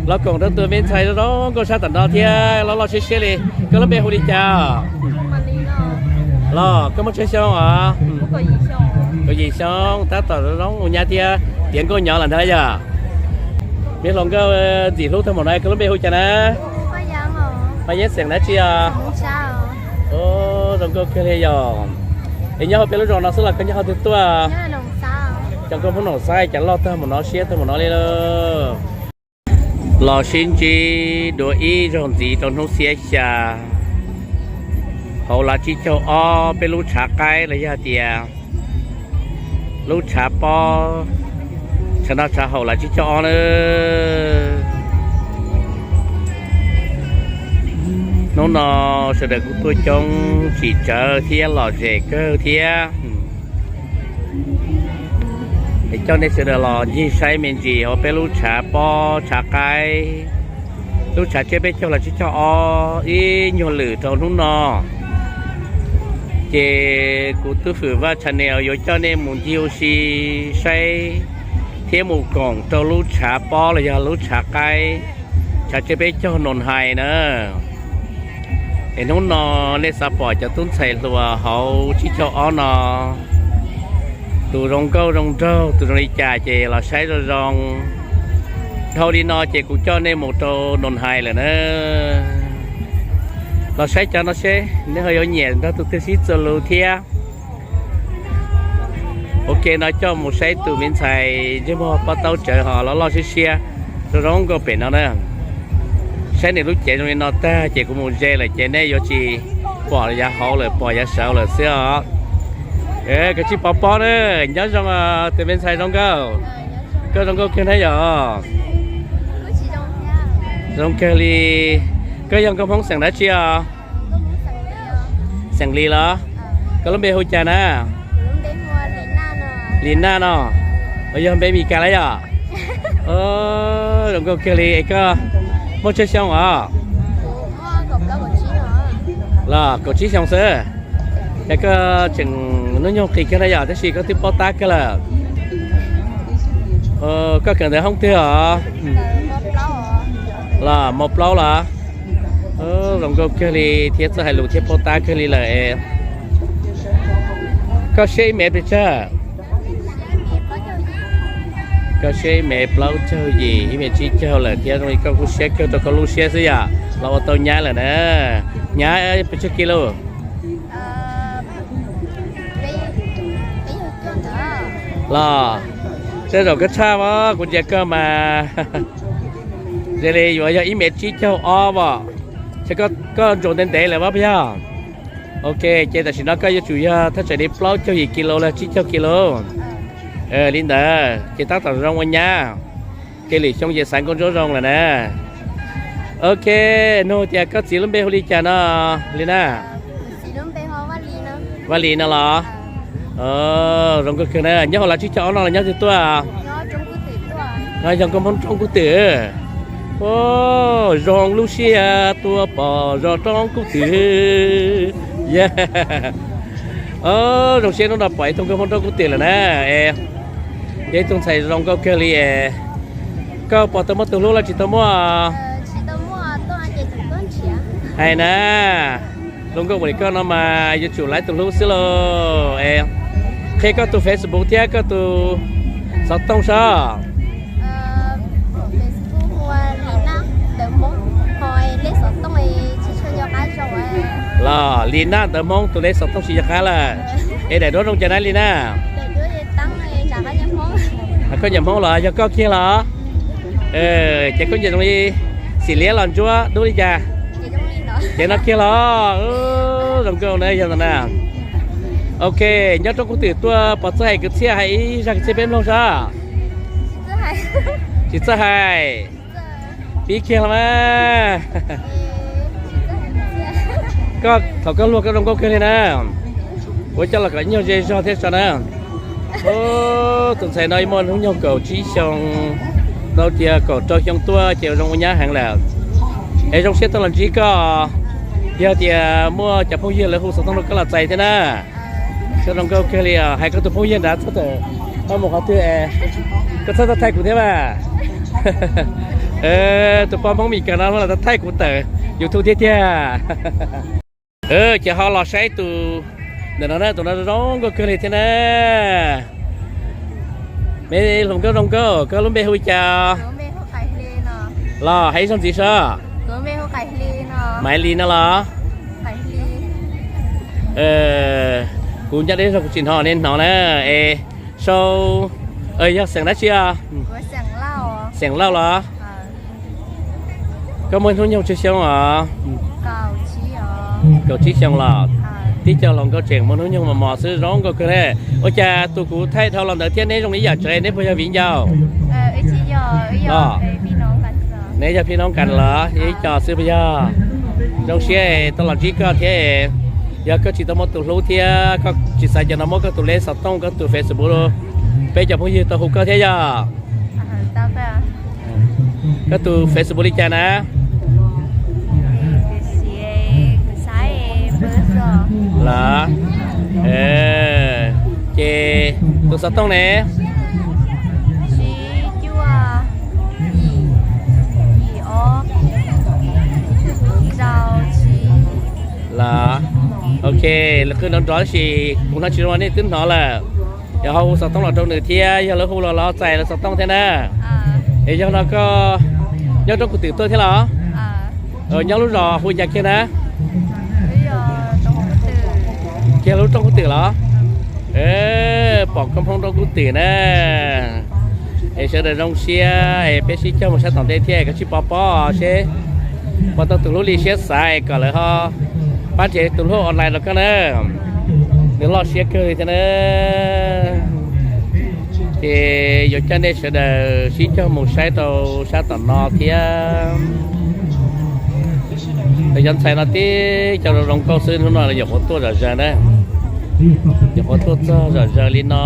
Los koom rau tus me ntxhais zoo zoo nkauj sab tom no thiab loj loj siab siab li. Koj lub npe hu li cas? Los koj muaj tsawg xyoo os? Kaum yim xyoo, tab tom zoo zoo nyab thiab tiav nkauj nyob lawm ntag yog. Me hluas nkauj ntxim hlub tag npaum no, koj lub npe hu cas na? Paj Yeeb, xeem dab tsi os? Zoo nkauj kawg li yog. Es nyob hauv peb lub zos no xwb los koj nyob qhov twg tuaj? Cov nkauj Hmoob Noom Xab cas loj tag npaum no siab tag npaum no li lauj. Los sib ntsib dua ib zaug ntxiv rau hnub xiab xya hauv lav tsib caug ob peb lub tshav qaib los yog tias lub tshav pob, tshav noj tshav haus lav tsib caug ob na. Hnub no sawv daws kuj tuaj coob tsis tsawg thiab lom zem kawg thiab. Es coj nej sawv daws los ncig saib me ntsis hauv peb lub tshav pob tshav qaib, lub tshav tsiab peb caug lav tsib caug ob ib nyuag lwm rau hnub no. Ces kuv Tub Fwm Vaj channel yuav coj nej mus ncig ua si saib thiab mus koom rau lub tshav pob los yog lub tshav qaib, tshav tsiab peb caug Noom Hais na. Es hnub no nej xav pom cov tub ntxhais hluas hauv tsib caug ob no, tus zoo nkauj zoo nraug tus zoo li cas ces los saib zoo zoo. Dhau li no ces kuv coj nej mus rau Noom Hais lawm na. Los saib cov no seb neb ho yuav nyiam nrog tus twg sib txuas lus thiab. Ok, no coj mus saib tus me ntxhais ntsej muag pob taub tsawv ho loj loj siab siab zoo zoo nkauj pem no na. Saib nws lub cev zoo li no tag ces kuv mus ze lawm ces nej yuav tsis pom yav hauv lawm, pom yav saud lawm xwb os. Kav tsij pov pob na. Nyob zoo tus me ntxhais zoo nkauj. Koj zoo nkauj kawg na yog? Zoo kawg li. Koj yog nkauj Hmoob xeem dab tsi os? Xeem Lis los? Koj lub npe hu cas na? Lis Naj no. Yog npe Mes Kas lawm yog? Zoo nkauj kawg li. Es koj muaj tsawg xyoo os? Los kaum tsib xyoo xwb. Ces koj tseem hnub nyoog qis kawg na yog, tab sis koj twb paub tab kawg lawm. Koj kawm ntawv hoob twg os? Los mos plaub los? Zoo nkauj kawg li thiab txawj hais lus thiab paub tab kawg li lawm. Koj siab ib mev pes tsawg? Koj siab ib mev plaub caug yim, ib mev tsib caug lawm thiab zoo li koj kuj siab kawg rau koj lub siab xwb yom, los ua tau nyab lawm na. Hnyav pes tsawg kis lus? Los tej zaum koj tshaj os, kuv ntsia koj mas ze li yuav yog ib mev tsib caug ob os. Ces koj ntsaum ntev ntev lawm os puas yog? Ok, ces tam sim no koj yuav tsum yog thaj tsam li plaub caug yim kis lus los tsib caug kis lus. Li ntawd ces tab tom zoo ua nyab, ces lwm xyoo ces xav nkauj ntsuab zoo lawm na. Ok, nug tias koj txiv lub npe hu li cas no, Lis Naj? Vaj Lis no los? Zoo nkauj kawg na. Nyob hauv lav tsib caug ob no los nyob twg tuaj? Yog nkauj Hmoob Roob Kub Twm. Zoo lub siab tuaj pom zos Roob Kub Twm. Zoo siab hnub no pom ib tug nkauj Hmoob Roob Kub Twm lawm na. Yog ib tug ntxhais zoo nkauj kawg li. Koj puas tau muaj tus hlub los tsis tau muaj? Hais na, hluas nkauj ua li koj no mas yuav tsum laib tus hlub xwb lauj. Qhia koj tus Facebook thiab koj tus xov tooj seb. Los Lis Naj ntawv Hmoob tus lej xov tooj tsis nco qab lawm. Es daim duab zoo cas na Lis Naj? Koj nyiam Hmoob los yog koj kiag los? Ces koj nyiam zoo li xim liab los ntsuab dub li cas? Ces no kiag los? Zoo nkauj na yog ntawd na. Ok, nyob Roob Kub Twm tuaj pov txoj hais kwv txhiaj hais ib zaj kwv txhiaj peb mloog seb. Tsis txawj hais. Pib kiag los mas. Koj thaum koj luag koj zoo nkauj kawg li na. Kuv coj los kom nyuag ze zog thiab tso na. Tus ntxhais no muaj hnub nyoog kaum tsib xyoo, tau tias kaum rau xyoo tuaj ces zoo ua nyab heev lawm. Es zoo siab tuaj los ntsib koj. Yog tias muaj cov phooj ywg lawv hu xov tooj rau koj los txais thiab na. Koj zoo nkauj kawg li os, hais koj tus phooj ywg nrad txhob tawm, koj mus qhov twg es koj txhob tau thaij kuv thiab mas. Tus poj Hmoob Mes Kas no los tau thaij kuv tawm YouTube thiab tiag. Ces ho los saib tus ntawm no na, tus no zoo nkauj kawg li thiab na. Me hluas nkauj zoo nkauj, koj lub npe hu li cas? Los hais ib zaug ntxiv seb. Maiv Lis no los? Kuv nyob deb zog kuv tsis hnov nej hnov na. Es sau, yog xeem dab tsi os? Xeem Lauj los? Koj muaj hnub nyoog tsawg xyoo os? Kaum tsib xyoo los? Tib co hluas nkauj tseem muaj hnub nyoog mos mos xwb, zoo nkauj kawg li. Ua cas tus kuv thaij dhau los ntawd thiab neb zoo li ib yam tsev, neb puas yog viv ncaus? Neb yog phij noob kas los? Yog ib co xwb puas yog? Zoo siab tau los ntsib koj thiab. Yog koj tsis tau muaj tus hlub thiab koj tsis xav ces no muab koj tus lej xov tooj, koj tus Facebook, peb cov phooj ywg tau hu koj thiab yog? Koj tus Facebook li cas na? Los, ces tus xov tooj ne? Los, ok, lawv qw nrov nrov tab sis kuv hnov tsis zoo, nej twb hnov lawm. Yog ho hu xov tooj los rau nws thiab, yog lawv hu los los txais lawv xov tooj thiab na. Es yog no koj nyob roob Kuj Twm tuaj thiab los? Nyob lub zos hu cas kiag na? Kiag lub roob Kuj Twm los? Pom koob hmoob roob Kuj Twm na. Es sawv daws zoo siab es peb sib cog mus sab tom ntej thiab, koj tsij pov pob seb puas tau tus hlub li siab xav es kom lawv ho pab nrhiav tus hlub online rau koj na. Nws loj siab kawg li thiab na. Ces yuav coj nej sawv daws sib cog mus saib rau sab tom no thiab. Cov ntxhais no tib co zoo zoo nkauj xwb, hnub no nyuam qhuav tuaj zom zaws na. Nyuam qhuav tuaj txog zom zaws li no,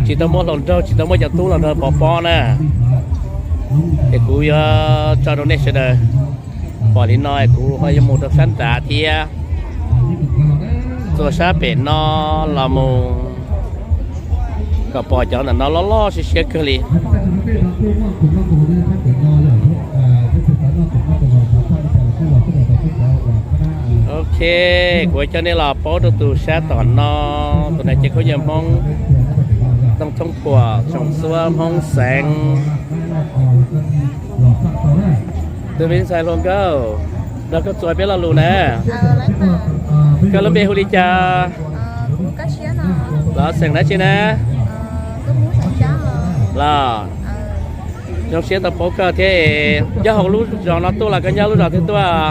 tsis tau muaj hluas nraug, tsis tau muaj cov tub los nrog pov pob na. Es kuv yuav tso rau nej sawv daws pom li no es kuv ho yuav mus rau sab nrad thiab, txua sab pem no los mus kom pom cov ntawm no loj loj siab siab kawg li. Ok, kuv coj nej los paub rau tus sab tom no, tus no ces khaub ncaws Hmoob, Tooj Thoob Phuam, Tsoom Xuab, Hmoob Xeev. Tus me ntxhais hluas nkauj, nrog koj txuas peb lo lus na. Koj lub npe hu li cas? Los xeem dab tsi na? Los, zoo siab tau paub koj thiab. Nyob hauv lub zos no tuaj los koj nyob lub zos twg tuaj?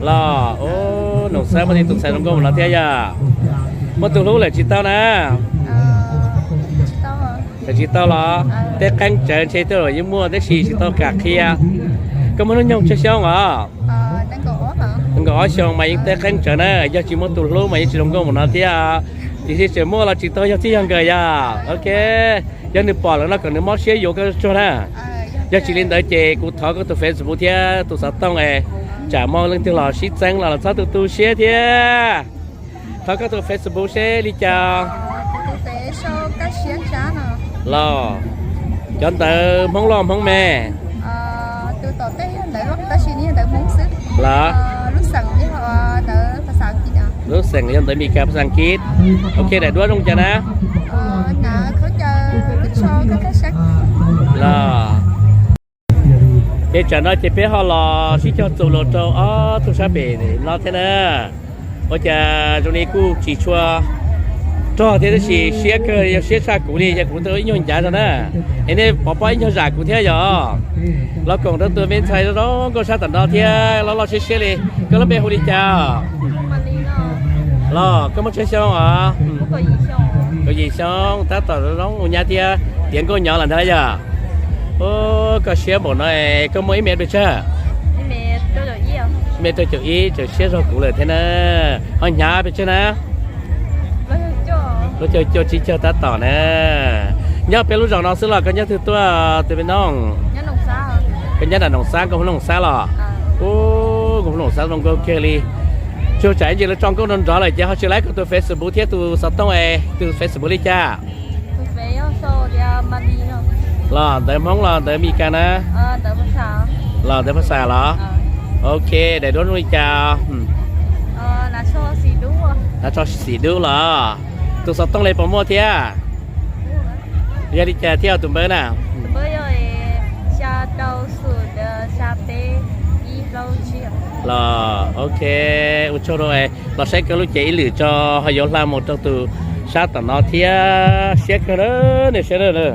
Los, Noom Xab, muaj ib tug ntxhais zoo nkauj mus no thiab yog? Muaj tus hlub lawm tsis tau na? Tsis tau los? Tej qeeb tsawv ntshe twb yeej muaj tab sis tsis tau kam qhia. Koj muaj hnub nyoog tsawg xyoo os? Nees nkaum ob xyoo mas yeej tej qeeb tsawv na, yog tsis muaj tus hlub mas yeej tsis zoo nkauj mus no thiab. Tiam sis tseem muaj los tsis tau yog txij yog nkawm yog. Ok, yog nws pom lawm no kom nws mob siab yuav koj tsuag na. Yog tsis li ntawd ces kuv thov koj tus Facebook thiab tus xov tooj es tsam muaj leej twg los sib txeeb los los txhob tu tu siab thiab. Thov koj tus Facebook seb li cas? Los, cov ntawv Hmoob loj Hmoob me? Los, lub xeem yog ntawv Mes Kas, phas xas As kiv. Ok, daim duab zoo cas na? Los, ces tsam no ces peb ho los sib cog txuas los rau ob tug sab pem no thiab na. Ua cas zoo li kuj tsis tshua rog thiab tab sis siab kawg, yog siab tshaj kuv li, yog kuv tau ib nyuag ncav zog na. Es nej pov pob ib nyuag zam kuv thiab yog? Los koom rau tus me ntxhais zoo nkauj sab tom no thiab, loj loj siab siab li. Koj lub npe hu li cas? Los, koj muaj tsawg xyoo os? Kaum yim xyoo, tab tom zoo zoo nyab thiab, tiav nkauj nyob lawm ntag yog? Koj siab npaum no, koj muaj ib mev pes tsawg? Ib mev rau caum ib, tseem siab zog kuv lawm thiab na. Ho hnyav pes tsawg na? Plaub caug cuaj tsib caug tab tom na. Nyob peb lub zos no xwb los koj nyob twg tuaj tus me nooj? Koj nyob nram Noom Xab, nkauj Hmoob Noom Xab los? Ub, nkauj Hmoob Noom Xab zoo nkauj kiag li. Tsuas tsam ib ntsis lawv tso nkauj nrov nrov lawm ces ho tsis laib koj tus Facebook thiab tus xov tooj es tus Facebook li cas? Los ntawv Hmoob los ntawv Mes Kas na? Los ntawv Phas Xas los? Ok, daim duab zoo li cas? Hnav tsho xim dub los? Tus xov tooj li puas muaj thiab? Yog li cas thiab tus npawb na? Los ok, ua tsaug rau, los saib kawg lub cev ib lwm tso, ho yuav hla mus rau tus sab tom no thiab. Siab kawg na, nej saib na.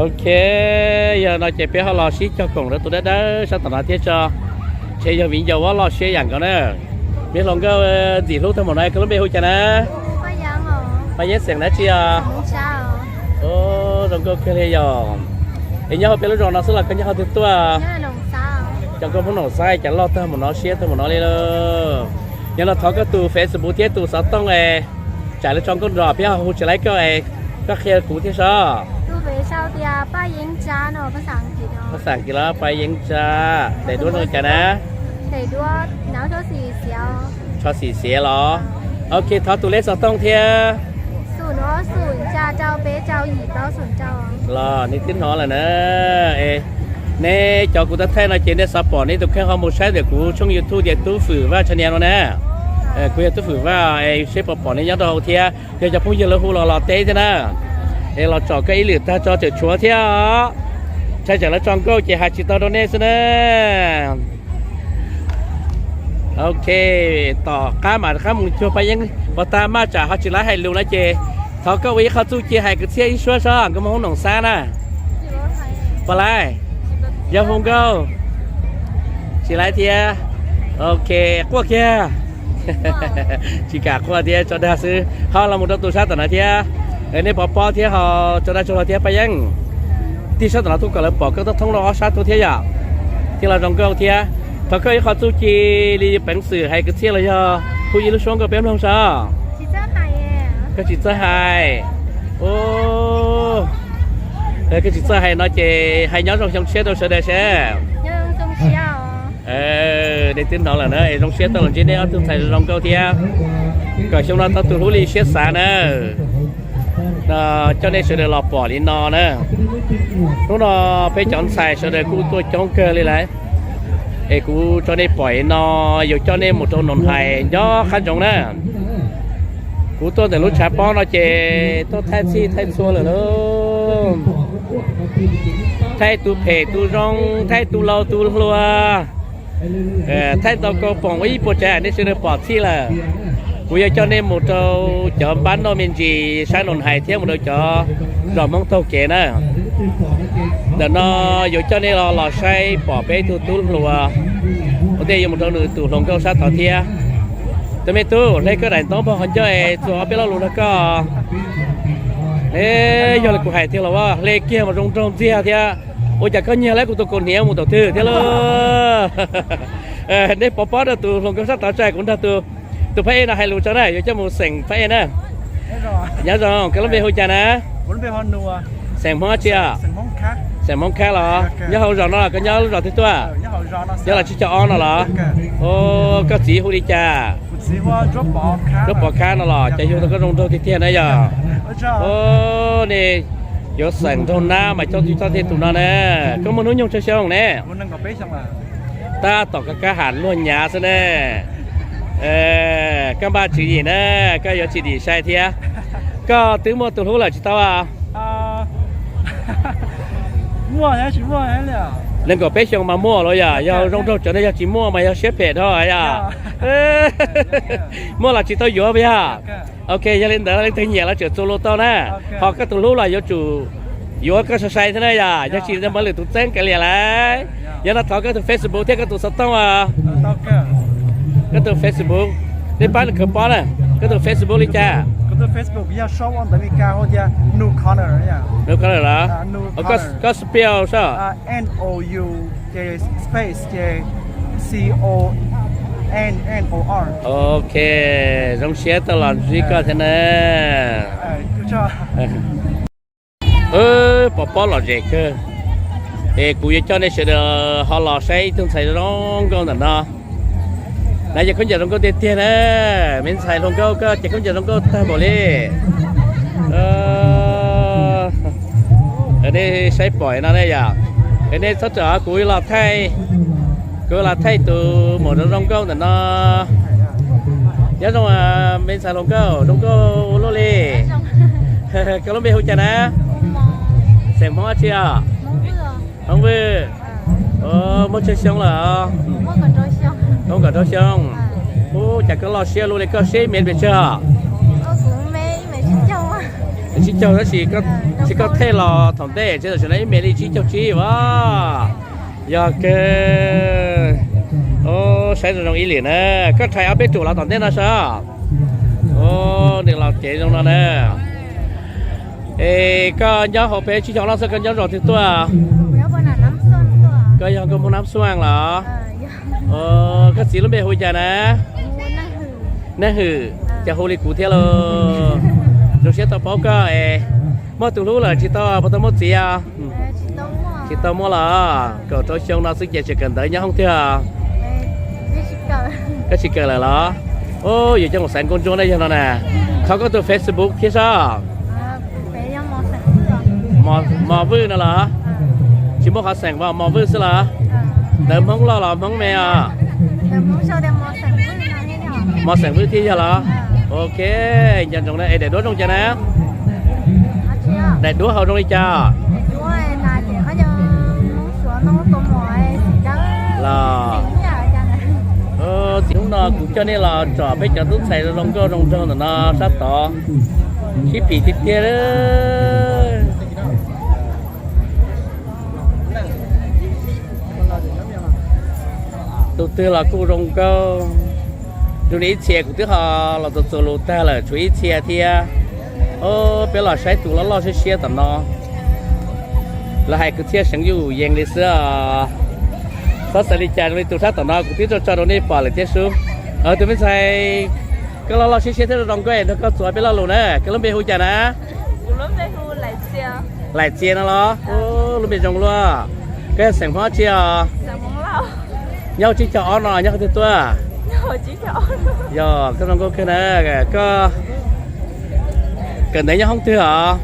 Ok, yog no ces peb ho los sib cog koom rau tus dawb dawb sab tom no thiab tso. Ntshe yog viv ncaus vab loj siab yam nkaus na. Me hluas nkauj ntxim hlub tag mus no, koj lub npe hu cas na? Paj Yeeb xeem dab tsi os? Zoo nkauj kawg li yog. Es nyob hauv peb lub zos no xwb los koj nyob qhov twg tuaj? Cov nkauj Hmoob Noom Xab cas loj tag mus no siab tag mus no li lauj. Yog no thov koj tus Facebook thiab tus xov tooj es tsam lawv tso nkauj nrog peb ho hu tsis laib koj es koj qhia kuv thiab seb. Phas Xas Kiv los Paj Yeeb Tsab, daim duab zoo li cas na? Tsho xim xiav los? Ok, thov tus lej xov tooj thiab. Los nej twb hnov lawm na. Neb cov kuv tau thaij no ces nej xav pom neb tus kheej ho mus saib ntawm kuv tshooj YouTube tias Tub Fwm Vaj Tsha Nias no na. Kuv yog Tub Fwm Vaj, es seb puas pom neb nyob rau hauv thiab. Yog cov phooj ywg lawv hu los los teb thiab na. Es los tsom koj ib lwm tag tso tseem tshuav thiab os. Ntshai tsam lawv tso nkauj ces hais tsis tau rau nej xwb na. Ok, tom qab mam rov qab mus cuag Paj Yeeb puas tag, maj tsam ho tsis laib hais lus no ces thov koj ua ib qho txuj ci hais kwv txhiaj ib suab seb nkauj Hmoob Noom Xab na. Puas laib? Yog hu nkauj? Tsis laib thiab. Ok, quaj kiag. Tsis kam quaj thiab, tso dag xwb. Ho los mus rau tus sab tom no thiab. Nej pov pob thiab ho tso dag tso luag thiab Paj Yeeb. Tig sab tom no tuaj kom lawv pom koj tub thoob rau ob sab tuaj thiab yom. Thiaj los zoo nkauj thiab. Thov koj ib qho txuj ci li peev xwm hais kwv txhiaj los yog hu ib lub suab nkauj peb mloog seb. Koj tsis txawj hais. Koj tsis txawj hais no ces hais nyob zoo xyoo tshiab rau sawv daws seb. Nej twb hnov lawm na, es zoo siab tau los ntsib nej ob tug ntxhais zoo nkauj thiab. Kom xyoo no tau tus hlub li siab xav na. Coj nej sawv daws los pom li no na. Hnub no peb cov ntxhais sawv daws kuj tuaj coob kawg li lawm. Es kuv tso nej pom li no, yuav coj nej mus rau Noom Hais nco qab ntsoov na. Kuv tuaj ntawm lub tshav pob no ces tuaj thaij txhij thaij txhua lawm lauj. Thaij tus phem tus zoo, thaij tus laus tus hluas, thaij ntau kau poom ua ib puas tsav nej sawv daws pom txhij lawm. Kuv yuav coj nej mus rau cov npab noj me ntsis sab Noom Hais thiab mus rau cov zos Hmoob taug kev na. Ntawm no yuav coj nej los los saib pom peb tug tub hluas, ua ntej yuav mus rau nws tus hluas nkauj sab tod thiab. Tus me tub, hle koj daim ntaub npog qhov ncauj es txuas ob peb lo lus nrog koj. Yog li kuv hais tiag los as, hle kiag mas zoo nraug ntxiag thiab. Ua cas koj nyiag lawv kuv tus kaus hniav mus thaum twg thiab lauj? Nej pov pob rau tus hluas nkauj sab tod tso, kuv nrog tus phab ej no hais lus tso na, yuav coj mus xeem phab ej na. Nyob zoo, koj lub npe hu cas na? Xeem Hmoob dab tsi os? Xeem Hmoob Khab los? Nyob hauv zos no los koj nyob lub zos twg tuaj? Nyob los tsib caug ob no los? Koj txiv hu li cas? Nruab Pov Khab no los? Cas yug tau koj zoo nraug tiag tiag na yog? Nej yuav xeem nraug nab mas coj txij txoj tej tus no na. Koj muaj hnub nyoog tsawg xyoo ne? Tab tom kab kab ham luag nyav xwb ne. Koj npaj tswv yim na, koj yuav tsis dim sai thiab. Koj twb muaj tus hlub lawm tsis tau? Nees nkaum peb xyoo mas muaj los yog? Yog zoo nraug tsawv ne, yog tsis muaj mas yog siab phem dhau yog. Muaj los tsis tau yuav yog? Ok, yog li ntawd leej twg nyiam los tseem txuas lus tau na. Ho koj tus hlub los yuav tsum yuav koj sai sai thiab na yog, yog tsis npaj lwm tus txeeb kav liam lawm. Yog no thov koj tus Facebook thiab koj tus xov tooj. Koj tus Facebook, nej pab nws khaws pob na. Koj tus Facebook li cas? Nws ko los? Koj spell seb. Ok, zoo siab tau los ntsib koj thiab na. Pov pob lom zem kawg. Es kuv yuav coj nej sawv daws ho los saib ib tug ntxhais zoo nkauj ntawm no. Na, ces khaub ncaws zoo nkauj tiag tiag na. Me ntxhais hluas nkauj, koj ces khaub ncaws zoo nkauj tag npaum li. Nej saib pom no ne yom, es nej txhob rawm, kuv los thaij, kuv los thaij tus muam zoo zoo nkauj ntawm no. Nyob zoo, me ntxhais hluas nkauj, zoo nkauj ua luaj li. Koj lub npe hu cas na? Xeem Hmoob dab tsi os? Hmoob Vwj. Muaj tsawg xyoo lawm? Muaj kaum rau xyoo. Ub, cas koj loj siab luaj li, koj siab ib mev pes tsawg? Tsib caug, tab sis koj thej los thaum ntej, tam sim no ib mev li tsib caug tsib as. Yog kawg. Saib zoo zoo ib lwm na. Koj rhais ob peb ruam los tom ntej no saib. Nws los cev zoo no na. Es koj nyob hauv peb tsib xyoo no xwb, koj nyob zos twg tuaj? Koj yog nkauj Hmoob Nab Xuaj los? Koj txiv lub npe hu cas na? Neej Hwm, cas hu li kuv thiab lauj. Zoo siab tau paub koj es. Muaj tus hlub lawm tsis tau, puas tau muaj txiv os? Tsis tau muaj los? Kaum rau xyoo no xwb ces tseem kawm ntawv nyob hoob twg? Koj tsis kawm lawm los? Ub, yuav coj mus xaiv nkauj ntsuab ne yog no na. Thov koj tus Facebook thiab sab. Mos Vwj no los? Tsis muaj qhov xeem, Mos Vwj xwb los? Ntawv Hmoob loj los Hmoob me os? Mos Xeem Vwj thiab yog los? Ok, nco ntsoov na. Es daim duab zoo cas na? Daim duab hau zoo li cas? Los, txiv, hnub no kuv coj nej los tsom peb cov tub ntxhais zoo nkauj zoo nraug ntawm no sab tod, sib phim tiag tiag. Tus twg los kuj zoo nkauj. Zoo li ib txhia kuv twb ho los txuas txuas lus tag lawm, tshuav ib txhia thiab. Peb los saib tus loj loj siab siab tom no. Lawv hais kwv txhiaj seev yuj yees li xwb os. Txhob xav li cas, zoo li tus sab tom no kuv twb tso tso rau nej pom lawm thiab sub. Tus me ntxhais, koj loj loj siab siab thiab zoo zoo nkauj, nrog koj txuas peb lo lus na. Koj lub npe hu cas na? Laim Txia no los? Lub npe zoo luaj. Koj yog xeem Hmoob dab tsi os? Nyob hauv tsib caug ob no nyob qhov twg tuaj? Yog, koj zoo nkauj kawg na. Koj kawm ntawv nyob hoob twg os?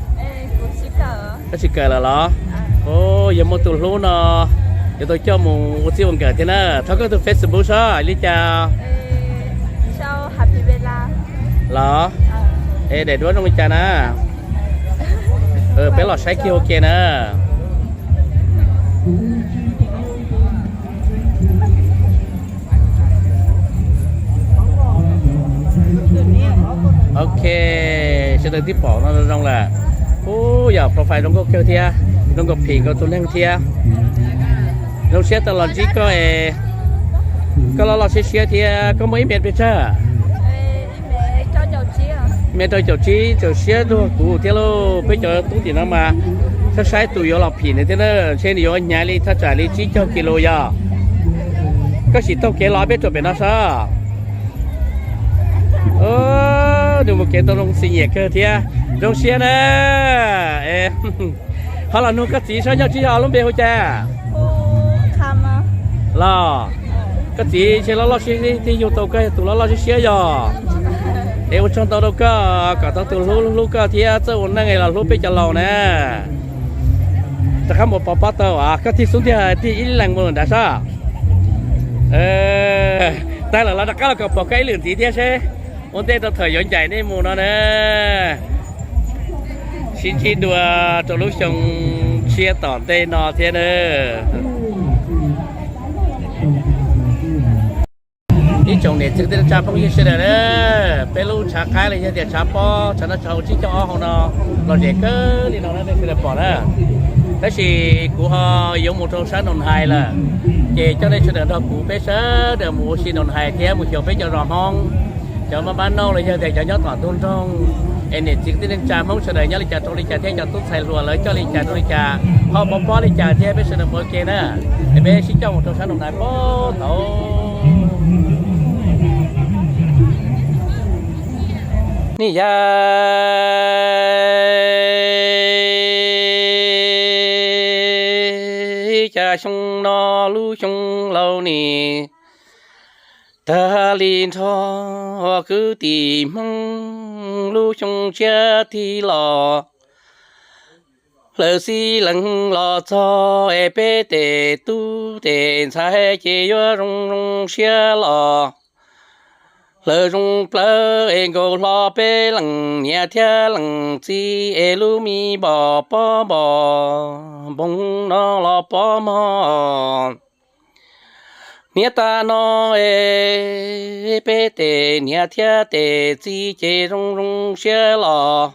Koj tsis kawm lawm los? Yog muaj tus hlub no yuav tau coj mus ua txij ua nkawm thiab na. Thov koj tus Facebook saib li cas? Los, es daim duab zoo li cas na? Peb los saib kiag ua ke na. Ok, sawv daws twb pom no zoo lawm. Ub, yog profile zoo nkauj kawg thiab, zoo nkaus phim nkaus tus neeg thiab. Zoo siab tau los ntsib koj es. Koj loj loj siab siab thiab, koj muaj ib mev pes tsawg? Mev rau caum tsib, txawm siab dua kuv thiab lauj. Peb cov tub tim no mas saib saib tus yuav los phim nws thiab na, ntshe nws yuav hnyav li thaj tsam li tsib caug kis lus yog. Koj sim taug kev los peb rau pem no saib. Nws mus kev tau zoo xis nyiam kawg thiab, zoo siab na. Ho los nug koj txiv saib nyob tsib caug ob lub npe hu cas? Los, koj txiv ntshe loj loj siab siab thiaj yug tau koj tus loj loj siab siab yog. Es ua tsaug ntau rau koj kom tau tus hlub hlub koj thiab txawj ua neej los hlub peb cov laus na. Rov qab mus pov pob tau, koj tig xub ntiag tig ib leeg mus nrad saib. Tag lawm los rov qab los kom pom koj ib lwm ntxiv thiab seb ua ntej rau thaum yuav ncaim nej mus no na. Sib ntsib dua rau lub xyoo tshiab tom ntej no thiab na. Ib tsoom niam txiv kwv tij neej tsa phooj ywg sawv daws na, peb lub tshav qaib los yog tias tshav pob tshav noj tshav haus tsib caug ob hauv no los zem kawg li no nej sawv daws pom na. Tab sis kuv ho yuav mus rau sab Noo Hais lawm, ces coj nej sawv daws nrog kuv peb sawv daws mus ua si Noo Hais thiab mus xyuas peb cov zos Hmoob, cov maj mab noj los yog tias cov nyob tom ntug nroog, es niam txiv kwv tij neej tsa Hmoob sawv daws nyob li cas rau li cas thiab cov tub ntxhais hluas lawv coj li cas rau li cas, ho pov pob li cas thiab peb sawv daws mus ua ke na. Es peb sib coj mus rau sab Noo Hais pob tod. Ni yam cas xyoo no lub xyoo laus ni, tag li nrho kwv tij Hmoob lub xyoo tshiab tig los. Hlawv xib leej los txog es peb tes tub tes ntxhais ces yuav zoo zoo siab los. Hlawv zoo plawv es nkaus hlo peb leej niam thiab leej txiv es lub me npom pob npom npoo no los pob mog. Niam tas no es peb tes niam thiab tes txiv ces zoo zoo siab los.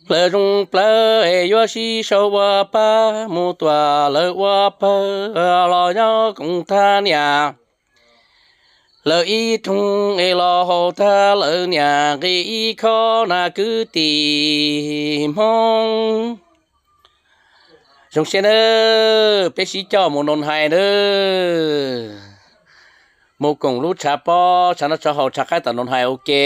Hlawv zoo plawv es yuav sib sau ua pab mus tuam lawv ua pawg los nyob koom tag niam. Lawv ib roog es los haus tag lawv niam nqis ib khob na kwv tij Hmoob. Zoo siab nawb, peb sib coj mus Noos Hais nawb. Mus koom lub tshav pob tshav noj tshav haus tshav qaib tom Noos Hais ua ke.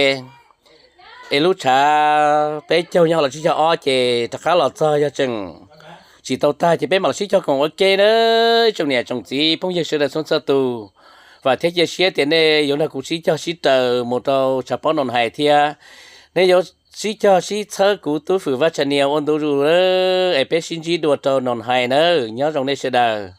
Es lub tshav peb caug nyob los tsib caug ob ces rov qab los txog yog tseem tsis tau tag ces peb mam los sib cog koom ua ke nawb. Tsoom niam tsoom txiv phooj ywg sawv daws txhua txhua tus, vam thiab cia siab tias nej yuav nrog kuv sib cog sib raws mus rau tshav pob Noos Hais thiab. Nej yuav sib cog sib txhawb kuv Tub Fwm Vaj Tshav Nias ua ntu zus es peb sib ntsib dua rau Noos Hais nawb. Nyob zoo nej sawv daws.